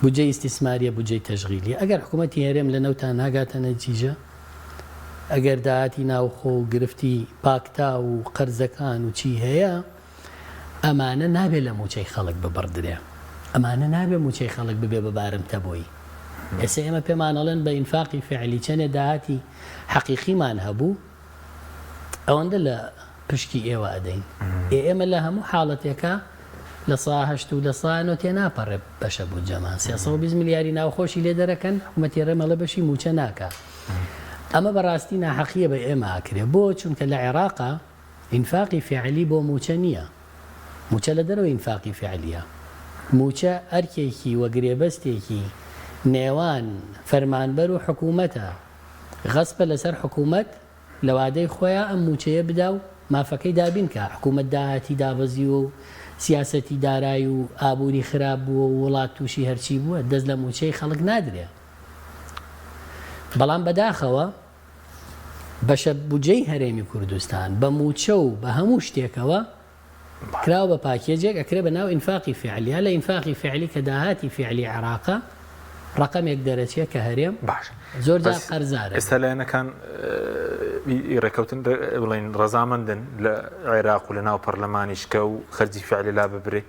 S2: بودجەی ئیستیسماریە بودجەی تەشغیلیە ئەگەر حکومەتی هەرێم لە نەوتا ناگاتە نەتیجە ئەگەر داهاتی ناوخۆ و گرفتی پاکتاو و قەرزەکان و چی هەیە ئەمانە نابێ لە موچەی خەڵک ببڕدرێ ئەمانە نابێ موچەی خەڵک ببێ بە بارمتە بۆی ئێستا ئێمە پێمان ئەڵێن بە ئینفاقی فعلی چەنێ داهاتی حەقیقیمان هەبوو ئەوەندە لە پشکی ئێوە ئەدەین. ئێ ئێمە لە هەموو حاڵەتێکا 8% و 9% تێناپەڕێ بەشە بودجەمان. 320 ملیاری ناوخۆشی لێ دەرەکەن، حکومەتی هەرێم ئەڵێ بەشی مووچە ناکا. ئەمە بەڕاستی ناحەقییە بە ئێمە ئەکرێ. بۆ؟ چونکە لە عێراقا ئینفاقی فیعلی بۆ مووچە نییە. مووچە لە دەرەوەی ئینفاقی فیعلییە. مووچە ئەرکێکی و گرێبەستێکی نێوان فەرمانبەر و حکومەتە. غەسپە لەسەر حکومەت لە وادەی خۆیا ئەم مووچەیە بدا و مافەکەی دابین کا، حکوومەت داهاتی دابەزیوە و سیاسەتی دارای و ئابووری خراپ بووە و وڵات تووشی هەرچی بووە، دەست لە مووچەی خەڵک نادرێ. بەڵام بەداخەوە بەشە بودجەی هەرێمی کوردستان بە مووچە و بە هەموو شتێکەوە کراوە بە پاکێجێک ئەکرێ بە ناو ئینفاقی فیعلی یا لە ئینفاقی فیعلی کە داهاتی فیعلی عێراقە ڕەقەمێک دەرەچێ کە هەرێم
S1: باشە
S2: زۆر جار قەرزارە.
S1: ئێستا لایەنەکان ڕێکەوتن بڵێن ڕەزامەندن لە عێراق و لە ناو پەرلەمانیش کە و خەرجی فیعلی لا ببرێ؟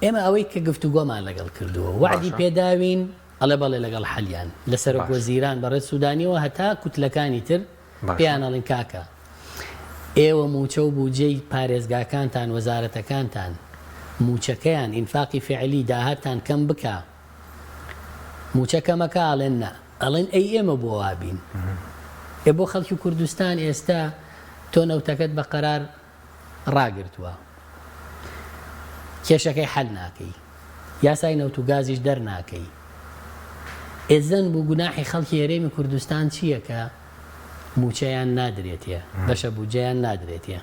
S2: ئێمە ئەوەی کە گفتوگۆمان لەگەڵ کردووە وەعدی پێداوین ئەڵێ بەڵێ لەگەڵ حەلیان لە سەرۆک وەزیران بەڕێز سودانیەوە هەتا کوتلەکانی تر پێیان ئەڵێن کاکە ئێوە مووچە و بوجەی پارێزگاکانتان وەزارەتەکانتان مووچەکەیان ئینفاقی فعلی داهاتتان کەم بکا مووچە کەمەکە ئەڵێن نا ئەڵێن ئەی ئێمە بۆ وابین ئێ بۆ خەڵکی کوردستان ئێستا تۆ نەوتەکەت بە قەرار ڕاگرتووە کێشەکەی حەل ناکەی یاسای نەوت و گازیش دەرناکەی ئێ زەنب و گوناحی خەڵکی هەرێمی کوردستان چییە کە مووچەیان نادرێتێ بەشە بودجەیان نادرێتێ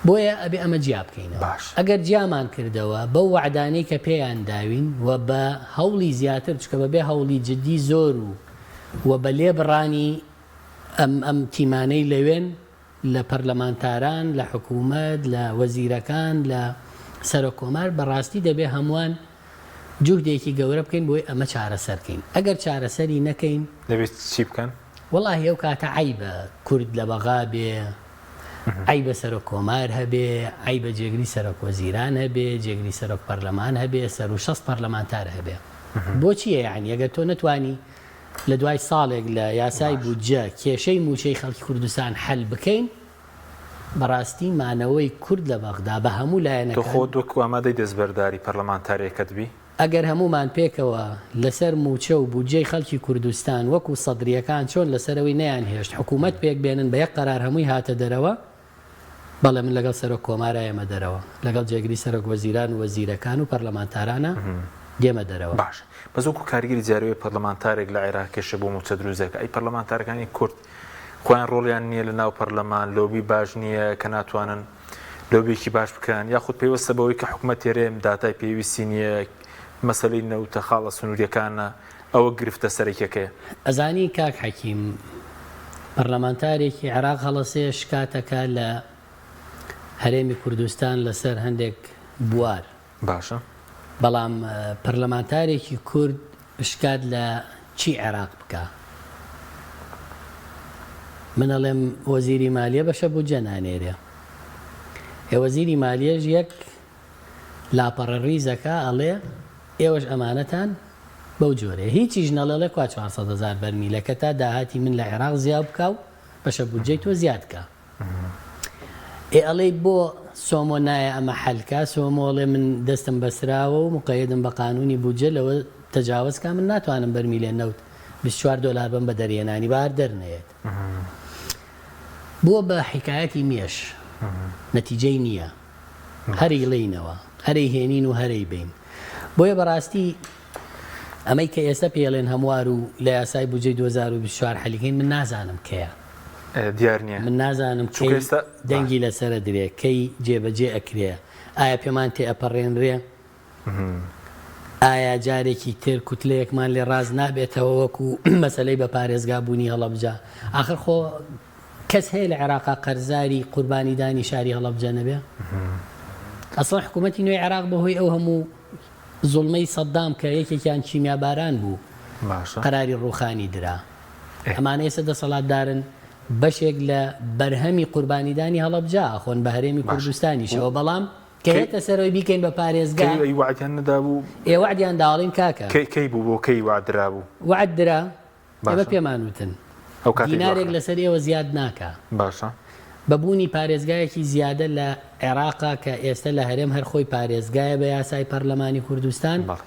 S2: بۆیە ئەبێ ئەمە جیا بکەینەوە
S1: باش.
S2: ئەگەر جیامان کردەوە بەو وەعدانەی کە پێیان داوین و بە هەوڵی زیاتر چونکە بەبێ هەوڵی جدی زۆر و و بە لێبڕانی ئەم ئەم تیمانەی لەوێن لە پەرلەمانتاران، لە حکوومەت، لە وەزیرەکان، لە سەرۆک کۆمار بەڕاستی دەبێ هەمووان جوهدێکی گەورە بکەین بۆی ئەمە چارەسەر کەین. ئەگەر چارەسەری نەکەین.
S1: دەبێ چی بکەن؟
S2: وەڵاهی ئەو کاتە عەیبە کورد لە بەغا بێ، عەیبە سەرۆک کۆمار هەبێ، عەیبە جێگری سەرۆک وەزیران هەبێ، جێگری سەرۆک پەرلەمان هەبێ، سەروو 60 پەرلەمانتار هەبێ. بۆچییە یەعنی ئەگەر تۆ نەتوانی. لە دوای ساڵێک لە یاسای بودجە کێشەی مووچەی خەڵکی کوردستان حەل بکەین، بەڕاستی مانەوەی کورد لە بەغدا بە هەموو
S1: تۆ
S2: لایەنەکان.
S1: خۆت وەکو ئامادەی دەستبەرداری پەرلەمانتاریەکەت بی؟
S2: ئەگەر هەموومان پێکەوە لەسەر مووچە و بودجەی خەڵکی کوردستان وەکو سەدرییەکان چۆن لەسەرەوەی نەیانهێشت حکوومەت پێکبێنن بە یەک قەرار هەمووی هاتە دەرەوە، بەڵێ من لەگەڵ سەرۆک کۆمارا یەمە دەرەوە، لەگەڵ جێگری سەرۆک وەزیران و وەزیرەکان و پەرلەمانتارانا دێمە دەرەوە.
S1: باشە بەس وەکو کارگەری جارەوەی پەرلەمانتارێک لە عێراق کێشە بۆ مووچە دروست دەکا ئەی پەرلەمانتارەکانی کورد خۆیان ڕۆڵیان نییە لە ناو پەرلەمان لۆبی باش نییە کە ناتوانن لۆبیەکی باش بکەن یاخود پەیوەستە بەوەی کە حکومەت هەرێم داتای پێویستی نییە مەسەلەی نەوتە خاڵە سنووریەکانە ئەوە گرفتە سەرەکیەکەیە.
S2: ئەزانی کاک حەکیم پەرلەمانتارێکی عێراق هەڵەسێ شکاتەکا لە هەرێمی کوردستان لەسەر هەندێک بوار.
S1: باشە.
S2: بەڵام پەرلەمانتارێکی کورد شکات لە چی عێراق بکا؟ من ئەڵێم وەزیری مالیە بەشە بودجە نانێرێ. ئێ وەزیری مالیەش یەک لاپەڕە ڕیزەکا ئەڵێ ئێوەش ئەمانەتان بەو جۆرەیە. هیچیش نەڵێ ئەڵێ کوا 400 هەزار بەرمیلەکە تا داهاتی من لە عێراق زیاو بکا و بەشە بودجەی تۆ زیاد کا. ئێ ئەڵێی بۆ سۆمۆ نایە ئەمە حەل کا؟ سۆمۆ ئەڵێ من دەستم بەسراوە و موقەیەدم بە قانوونی بودجە لەوە تەجاوەز کا من ناتوانم بەرمیلێ نەوت 24 دۆلار بەم بە دەرهێنانی با هەر دەرنەیەت. بووە بە حیکایەتی مێش نەتیجەی نییە هەر ئەیڵێینەوە هەر ئەیهێنین و هەر ئەیبەین بۆیە بەڕاستی ئەمەی کە ئێستا پێڵێن هەموار و لە یاسای بودجەی 2024 حەلیکەین من نازانم کەیە
S1: دیار نییە
S2: من نازانم
S1: چونکە
S2: کەی
S1: ئێستا
S2: دەنگی لەسەرە درێ کەی جێبەجێ ئەکرێ ئایا پێمان تێ ئەپەڕێنرێ ئایا جارێکی تر کوتلەیەکمان لێ ڕاست نابێتەوە وەکو مەسەلەی بە پارێزگا بوونی هەڵەبجە؟ ئاخر خۆ کەس هەیە لە عێراقا قەرزاری قوربانیدانی شاری هەڵەبجە نەبێ؟ ئەسڵەن حکوومەتی نوێی عێراق بەهۆی ئەو هەموو زوڵمەی سەدام کە یەکێکیان کیمیاباران بوو
S1: باشە
S2: قەراری ڕووخانی درا. ئەمانە ئێستا دەسەڵاتدارن بەشێک لە بەرهەمی قوربانیدانی هەڵەبجە ئەخۆن بە هەرێمی
S1: باشە
S2: کوردستانیشەوە بەڵام کە
S1: کەی
S2: یەتە سەرەوەی بیکەین بە پارێزگا.
S1: کەی ئەی وەعدیان نەدابوو؟
S2: ئێ وەعدیان داوەڵین کاکە.
S1: کەی کەی بوو بۆ کەی وەعد درابوو؟
S2: وەعد درا ئێمە
S1: باشە.
S2: پێمان وتن
S1: ئەو کاتەی
S2: دینارێک
S1: دواخرا.
S2: لەسەر ئێوە زیاد ناکا.
S1: باشە.
S2: بە بوونی پارێزگایەکی زیادە لە عێراقا کە ئێستە لە هەرێم هەر خۆی پارێزگایە بە یاسای پەرلەمانی کوردستان
S1: بەڵێ.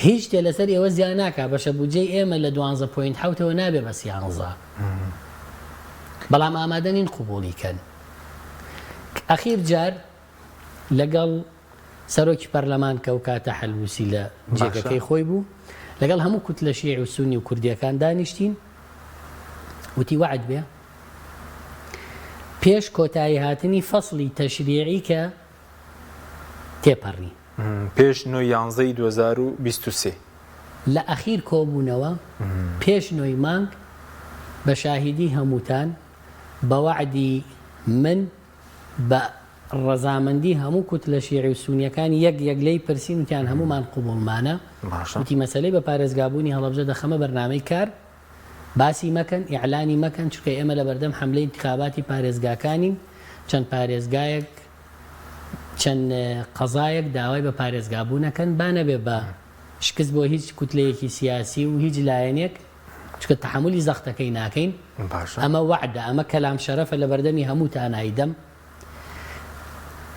S2: هیچ شتێ لەسەر ئێوە زیا ناکا بەشە بودجەی ئێمە لە دوانزە point حەوتەوە نابێ بە سیانزە بەڵام ئامادە نین قبوڵی کەن. ئەخیر جار لەگەڵ سەرۆکی پەرلەمان کە ئەوکاتە حەلبوسی لە جێگەکەی خۆی بوو لەگەڵ هەموو کوتلە شیعی و سونی و کوردیەکان دانیشتین وتی وەعد بێ پێش کۆتایی هاتنی فەسڵی تەشریعی کە تێپەڕی.
S1: پێش نۆی یانزەی 2023.
S2: لە ئەخیر کۆبوونەوە پێش نۆی مانگ بە شاهیدی هەمووتان بە وەعدی من بە ڕەزامەندی هەموو کوتلە شیعی و سونیەکان یەک یەک لێی پرسین وتیان هەموومان قبوڵمانە
S1: باشە.
S2: وتی مەسەلەی بە پارێزگابوونی هەڵەبجە دەخەمە بەرنامەی کار باسی مەکەن ئیعلانی مەکەن چونکە ئێمە لەبەردەم حەملەی ئینتخاباتی پارێزگاکانین چەند پارێزگایەک چەند قەزایەک داوای بە پارێزگابوون ئەکەن با نەبێ بە شکست بۆ هیچ کوتلەیەکی سیاسی و هیچ لایەنێک چونکە تەحەمولی زەختەکەی ناکەین.
S1: باشە.
S2: ئەمە وەعدە، ئەمە کەلام شەرەفە لەبەردەمی هەمووتان ئایدەم.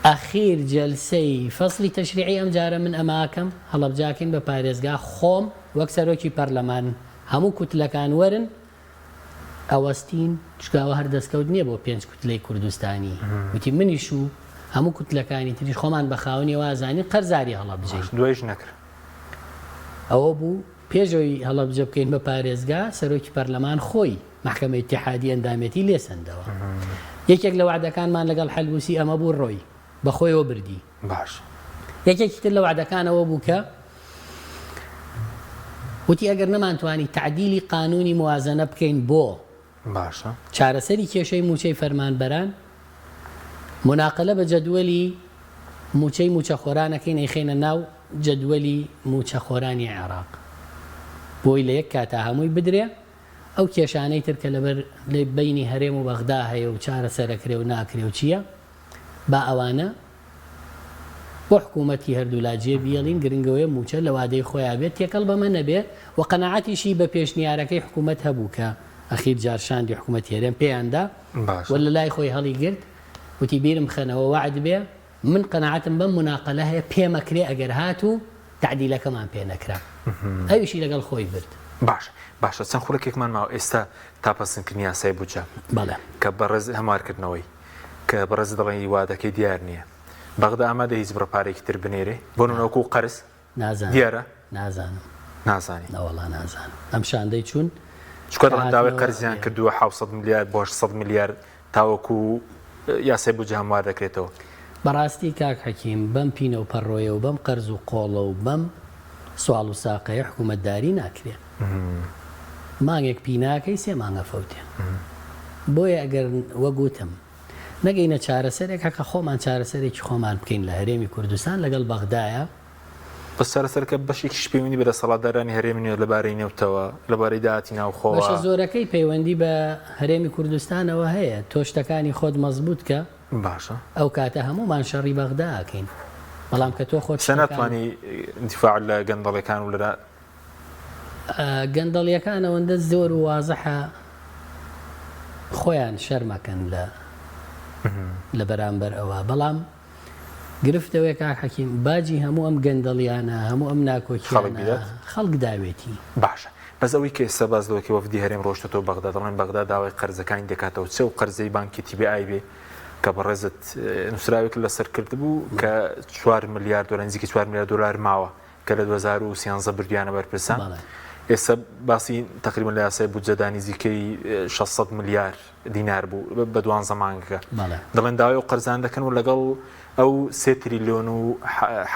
S2: ئەخیر جەلسەی فەسڵی تەشریعی ئەمجارە من ئەمە ئەکەم، هەڵەبجە ئەکەین بە پارێزگا، خۆم وەک سەرۆکی پەرلەمان هەموو کوتلەکان وەرن ئەوەستین، چونکە ئەوە هەر دەستکەوت نییە بۆ پێنج کوتلەی کوردستانی. وتی منیش و هەموو کوتلەکانی تریش خۆمان بە خاوەنی ئەوە ئەزانین قەرزاری هەڵەبجەین.
S1: باش دوایش نەکرا.
S2: ئەوە بوو پێش ئەوەی هەڵەبجە بکەین بە پارێزگا، سەرۆکی پەرلەمان خۆی مەحکەمە ئیتیحادی ئەندامێتی لێ سەندەوە. یەکێک لە وەعدەکانمان لەگەڵ حەلبوسی ئەمە بوو ڕۆی، بە خۆیەوە بردی.
S1: باش.
S2: یەکێکی تر لە وەعدەکان ئەوە بوو کە وتی ئەگەر نەمانتوانی تەعدیلی قانوونی موازەنە بکەین بۆ
S1: باشە.
S2: چارەسەری کێشەی مووچەی فەرمانبەران، موناقەلە بە جەدوەلی مووچەی مووچەخۆران ئەکەین ئەیخەینە ناو جەدوەلی مووچەخۆرانی عێراق بۆی لە یەک کاتا هەمووی بدرێ، ئەو کێشانەی تر کە لەبەر لە بەینی هەرێم و بەغدا هەیە و چارەسەر ئەکرێ و ناکرێ و چییە با ئەوانە. بۆ حکوومەتی هەردوولا جێ بیەڵین، گرنگ ئەوەیە مووچە لە وادەی خۆیا بێت، تێکەڵ بەمە نەبێ و قەناعەتیشی بە پێشنیارەکەی حکوومەت هەبوو کە ئەخیر جار شاندی حکوومەتی هەرێم پێیان دا و لە لای خۆی هەڵیگرت، وتی بیرم خەنەوە وەعد بێ، من قەناعەتم بەم موناقەلە هەیە پێمەکرێ ئەگەر هاتوو تەعدیلەکەمان پێ نەکرا. ئەویشی لەگەڵ خۆی برد.
S1: باشە باشە چەند خولەکێکمان ماوە ئێستا تا پەسندکردنی یاسای بودجە.
S2: بەڵێ.
S1: کە بەڕێز هەموارکردنەوەی کە بەڕێز دەڵێی وادەکەی دیار نییە. بەغدا ئامادەیە هیچ بڕە پارەیەکی تر بنێرێ؟ بۆ نمونە وەکوو قەرز؟
S2: نازانم.
S1: دیارە؟
S2: نازانم.
S1: نازانی؟
S2: نەوەڵا نازانم. ئەم شاندەی چوون
S1: چونکە دەڵێن داوای
S2: هاتنەوە
S1: قەرزیان کردووە 700 ملیار بۆ 800 ملیار تاوەکو یاسای بودجە هەموار دەکرێتەوە.
S2: بەڕاستی کاک حەکیم بەم پینە و پەڕۆیە و بەم قەرز و قۆڵە و بەم سواڵ و ساقەیە حکوومەتداری ناکرێ. مانگێک پیناکەی سێ مانگ ئەفەوتێ. بۆیە ئەگەر وەک وتم نەگەینە چارەسەرێک هەقە خۆمان چارەسەرێکی خۆمان بکەین لە هەرێمی کوردستان لەگەڵ بەغدایە.
S1: بەس چارەسەرەکە بەشێکیش پەیوەندی بە دەسەڵاتدارانی هەرێم نییە لەبارەی نەوتەوە، لەبارەی داهاتی ناوخۆوە.
S2: بەشە زۆرەکەی پەیوەندی بە هەرێمی کوردستانەوە هەیە، تۆ شتەکانی خۆت مەزبوت کە،
S1: باشە.
S2: ئەو کاتە هەموومان شەڕی بەغدا ئەکەین، بەڵام کە تۆ خۆت
S1: ئێستا
S2: شتەکان.
S1: ناتوانی دیفاع لە گەندەڵیەکان و لە.
S2: گەندەڵیەکان ئەوەندە زۆر و وازحە خۆیان شەرمەکەن لە لە بەرامبەر ئەوە، بەڵام گرفت ئەوەیە کاک حەکیم باجی هەموو ئەم گەندەڵیانە هەموو ئەم
S1: خەڵک
S2: ناکۆکیانە
S1: بیدات.
S2: خەڵک داوێتی.
S1: باشە بەس ئەوەی کە ئێستا باس لەوە کە وەفدی هەرێم ڕۆشتۆتەوە بەغدا دەڵێن بەغدا داوای قەرزەکانی دەکاتەوە چ ئەو قەرزەی بانکی TBI بێ کە بەڕێزت نووسراوێکت لەسەر کردبوو کە 4 ملیار دۆلار نزیکی 4 ملیار دۆلار ماوە کە لە 2013 بردویانە بەرپرسان ئێستا باسی تقریبا لە یاسای بودجەدا نزیکەی 600 ملیار دینار بوو بە دوانزە مانگەکە دەڵێن داوای ئەو قەرزان دەکەن و لەگەڵ ئەو سێ تریلیۆن و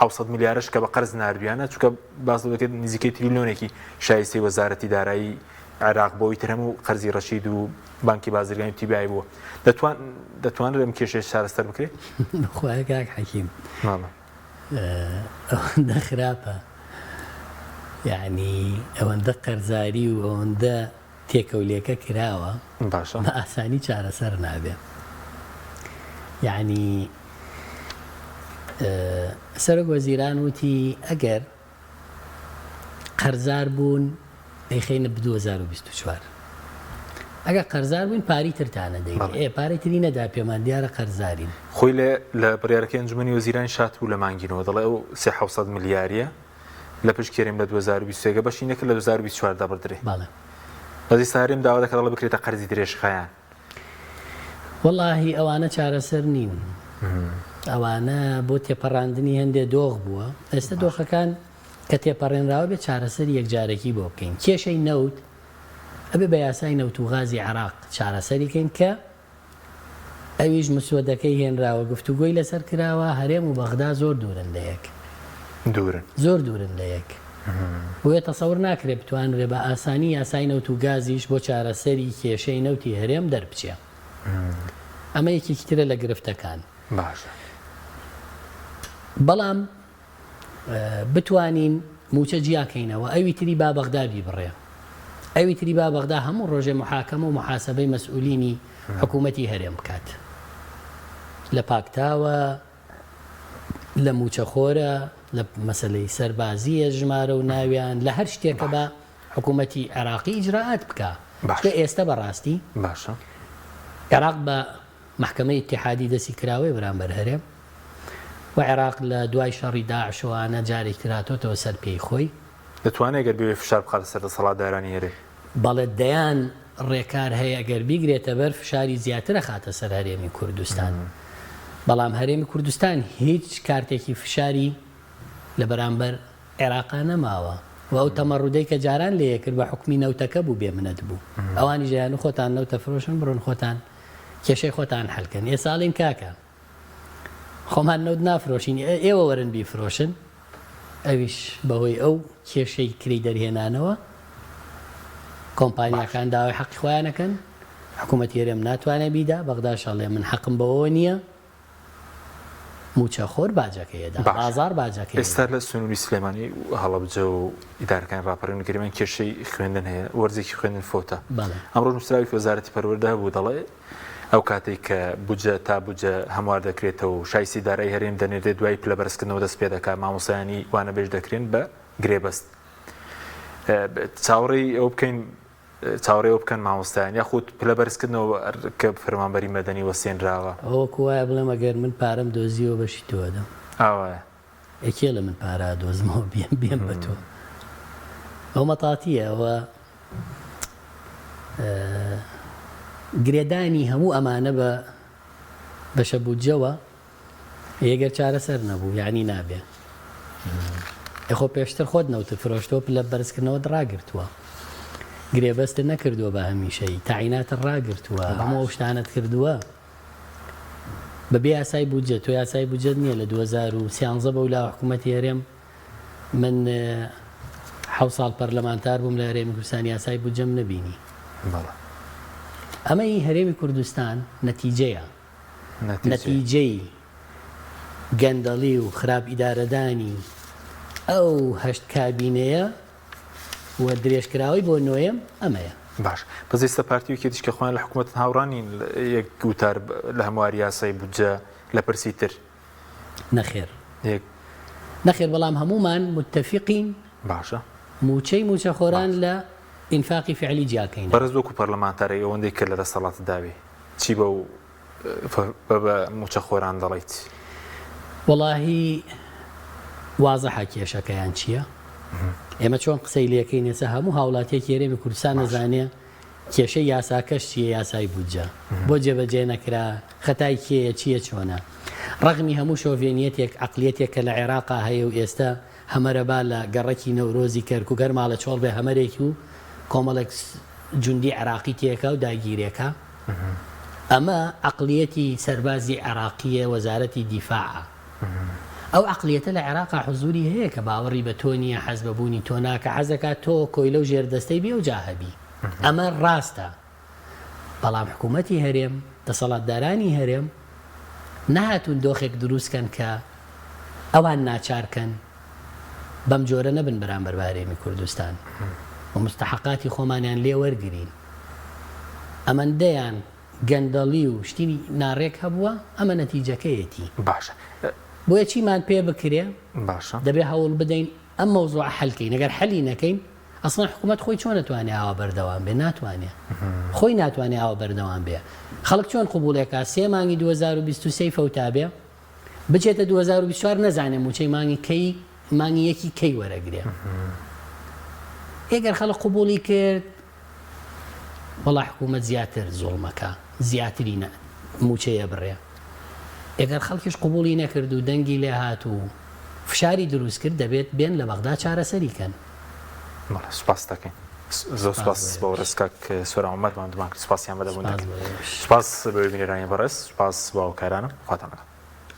S1: 600 ملیارش کە بە قەرز نردویانە چونکە باس دەکرێت نزیکەی تریلیۆنێکی شایستەی وەزارەتی دارایی عێراق بۆی تر هەموو قەرزی ڕەشید و بانکی بازرگانی TBI بووە دەتوان دەتوانرێت ئەم کێشەیە چارەسەر بکرێت؟
S2: بەخوایە کاک حەکیم ئەوەندە خراپە یعنی ئەوەندە قەرزاری و ئەوەندە تێکەولێکە کراوە
S1: باشە
S2: بە ئاسانی چارەسەر نابێ یعنی سەرۆک وەزیران وتی ئەگەر قەرزار بوون ئەیخەینە 2024 ئەگەر قەرزار بووین پاری ترتانە دەین ئێ پارەی تری نەدا پێمان دیارە قەرزارین.
S1: خۆی لە لە بڕیارەکەی ئەنجومەنی وەزیرانی شات بوو لە مانگینەوە دەڵێ ئەو سێ حەوسەد ملیاریە لە پشت کێرێم لە 2023 گە بەشی نەکرد لە 2024 دەبڕدرێ.
S2: بەڵێ.
S1: بەس ئیستا هەرێم داوا دەکات دەڵێ بکرێتە قەرزی درێژخایەن.
S2: وەڵاهی ئەوانە چارەسەر نین. ئەوانە بۆ تێپەڕاندنی هەندێ دۆخ بووە. ئێستا دۆخەکان کە تێپەڕێنراوە بێ چارەسەری یەکجارەکی بۆ بکەین. کێشەی نەوت ئەبێ بە یاسای نەوت و غازی عێراق چارەسەری کەین کە ئەویش مسودەکەی هێنراوە گفتوگۆی لەسەر کراوە، هەرێم و بەغدا زۆر دوورن لە یەک.
S1: دوورن.
S2: زۆر دوورن لە یەک. بۆیە تەسەور ناکرێ بتوانرێ بە ئاسانی یاسای نەوت و گازیش بۆ چارەسەری کێشەی نەوتی هەرێم دەربچێ. ئەمە یەکێکی ترە لە گرفتەکان.
S1: باشە.
S2: بەڵام بتوانین مووچە جیا کەینەوە ئەوی تری با بەغدا بیبڕێ ئەوی تری با بەغدا هەموو ڕۆژێ محاکەمە و محاسبەی مەسئولینی حکوومەتی هەرێم بکات لە پاکتاوە لە مووچەخۆرە لە مەسلەی سەربازیە ژمارە و ناویان لە هەر شتێکە بە حکوومەتی عێراقی ئیجرائات بکە
S1: باشە
S2: ئێستا بەڕاستی
S1: باشە
S2: عێراق بە مەحکەمەی ئیتیحادی دەستی کراوەیە بەرامبەر هەرێم و عێراق لە دوای شەڕی داعشەوانە جارێکی تر هاتۆتەوە سەر پێی خۆی.
S1: دەتوانێت گەر بێوێ فشار بخاتە سەر دەسەڵاتدارانی هەرێم؟
S2: بەڵێ دەیان ڕێکار هەیە گەر بیگرێتە بەر فشاری زیاتر ئەخاتە سەر هەرێمی کوردستان. بەڵام هەرێمی کوردستان هیچ کارتێکی فشاری لە بەرامبەر عێراقا نەماوە و ئەو تەمەڕودەی کە جاران لێ کرد بە حوکمی نەوتەکە بوو بێ منەت بوو. ئەوانیش دەیانوت خۆتان نەوت ئەفرۆشن بڕۆن خۆتان کێشەی خۆتان حەل کەن. ئێستا ئەڵێن کاکە خۆمان نەوت نافرۆشین ئێوە وەرن بیفرۆشن. ئەویش بەهۆی ئەو کێشەی کرێی دەرهێنانەوە کۆمپانیاکان داوای حەقی خۆیان ئەکەن، حکوومەتی هەرێم ناتوانێت بیدا، بەغداش ئەڵێ من حەقم بەوەوە نییە. مووچەخۆر باجەکەی ئەدا،
S1: باشە
S2: بازاڕ باجەکەی
S1: ئێستا
S2: ئەدا.
S1: لە سنووری سلێمانی و هەڵەبجە و ئیدارەکانی ڕاپەڕین و گەرمیان کێشەی خوێندن هەیە، وەرزێکی خوێندن فۆتە.
S2: بەڵێ.
S1: ئەمڕۆ نووسراوێکی وەزارەتی پەروەردە هەبوو دەڵێ ئەو کاتەی کە بودجە تا بودجە هەموار دەکرێتەوە و شایستی دارایی هەرێم دەنێردرێت دوای پلە بەرزکردنەوە دەست پێدەکات مامۆستایانی وانەبێژ دەکرێن بە گرێبەست چاوەڕێی ئەو بکەین چاوەڕێ ئەوە بکەن مامۆستایان یاخود پلە بەرزکردنەوە کە فەرمانبەری مەدەنی وەستێنراوە.
S2: ئەوە وەکو وایە بڵێم ئەگەر من پارەم دۆزیەوە بەشی تۆ ئەدەم.
S1: ئاوایە.
S2: ئێ کێ لە من پارە ئەدۆزمەوە بێم بێم بە تۆ. ئەوە مەتاتییە ئەوە گرێدانی هەموو ئەمانە بە بەشە بودجەوە ئێ گەر چارەسەر نەبوو یانی نابێ. ئێ خۆ پێشتر خۆت نەوتت فرۆشتووە پلە بەرزکردنەوەت ڕاگرتووە. گرێبەستت نەکردووە بە هەمیشەیی، تەعیناتت ڕاگرتووە، هەموو ئەو شتانەت کردووە. بە بێ یاسای بودجە، تۆ یاسای بودجەت نییە لە 2013 بەولاوە حکوومەتی هەرێم من حەوت ساڵ پەرلەمانتار بووم لە هەرێمی کوردستان یاسای بودجەم نەبینی.
S1: بەڵێ.
S2: ئەمەی هەرێمی کوردستان نەتیجەیە. نەتیجەی گەندەڵی و خراپ ئیدارەدانی ئەو هەشت کابینەیە و درێژکراوەی بۆ نۆیەم ئەمەیە.
S1: باش بەس ئێستا پارتی و یەکێتیش کە خۆیان لە حکومەتن هاوڕا نین یەک وتار لە هەمواری یاسای بودجە لە پرسی تر.
S2: نەخێر نەخێر بەڵام هەموومان متفقین
S1: باشە
S2: مووچەی مووچەخۆران لە ئینفاقی فعلی جیاکەینەوە.
S1: بەڕێز وەکو پەرلەمانتارێک ئەوەندەی کە لە دەسەڵاتدابی چی بەو بە مووچەخۆران دەڵێیت؟
S2: وەڵاهی وازحە کێشەکەیان چییە. ئێمە چۆن قسەی لێکەین ئێستا هەموو هاوڵاتیەکی هەرێمی کوردستان ئەزانێ کێشەی یاساکەش چییە یاسای بودجە بۆ جێبەجێ نەکرا خەتای کێیە چییە چۆنە ڕەغمی هەموو شۆڤێنیەتێک عەقلیەتێک کە لە عێراقا هەیە و ئێستا هەمەرە با لە گەڕەکی نەورۆزی کەرکوک هەر ماڵە چۆڵ بێ هەمەرێکی و کۆمەڵێک جوندی عێراقی تێکا و داگیرێکا ئەمە عەقلیەتی سەربازی عێراقیە وەزارەتی دیفاعە ئەو عەقلیەتە لە عێراقا حزوری هەیە کە باوەڕی بە تۆ نیە حەز بە بوونی تۆ ناکا حەزەکا تۆ کۆیلە و ژێردەستەی بی ئەوجا هەبی ئەمە ڕاستە بەڵام حکوومەتی هەرێم، دەسەڵاتدارانی هەرێم نەهاتوون دۆخێک دروست کەن کە ئەوان ناچار کەن بەم جۆرە نەبن بەرامبەر بە هەرێمی کوردستان و مستەحەقاتی خۆمانیان لێ وەرگرین. ئەمەندەیان گەندەڵی و شتی ناڕێک هەبووە، ئەمە نەتیجەکەیەتی.
S1: باشە.
S2: بۆیە چیمان پێ بکرێ؟
S1: باشە.
S2: دەبێ هەوڵ بدەین ئەم مەوزوعە حەل کەین، ئەگەر حەلی نەکەین ئەسڵەن حکومەت خۆی چۆن ئەتوانێ ئاوا بەردەوام بێ؟ ناتوانێ. خۆی ناتوانێ ئاوا بەردەوام بێ. خەڵک چۆن قبوڵی ئەکا سێ مانگی 2023 فەوتابێ بچێتە 2024 نەزانێ مووچەی مانگی کەی مانگی یەکی کەی وەرەگرێ. ئێگەر خەڵک قبوڵی کرد وەڵا حکوومەت زیاتر زوڵمەکە زیاتری مووچەی ئەبڕێ. ئەگەر خەڵکیش قبوڵی نەکرد و دەنگی لێ هات و فشاری دروست کرد دەبێت بێن لە بەغدا چارەسەری کەن.
S1: بەڵێ سوپاست دەکەین. زۆر سوپاس بۆ بەڕێز کاک سۆران عومەر ماندوومان کرد سوپاسیان بە دەبوون دەکەین. سوپاس بۆ بینەرانی بەڕێز سوپاس بۆ هاوکارانم خواتان لەگەڵ.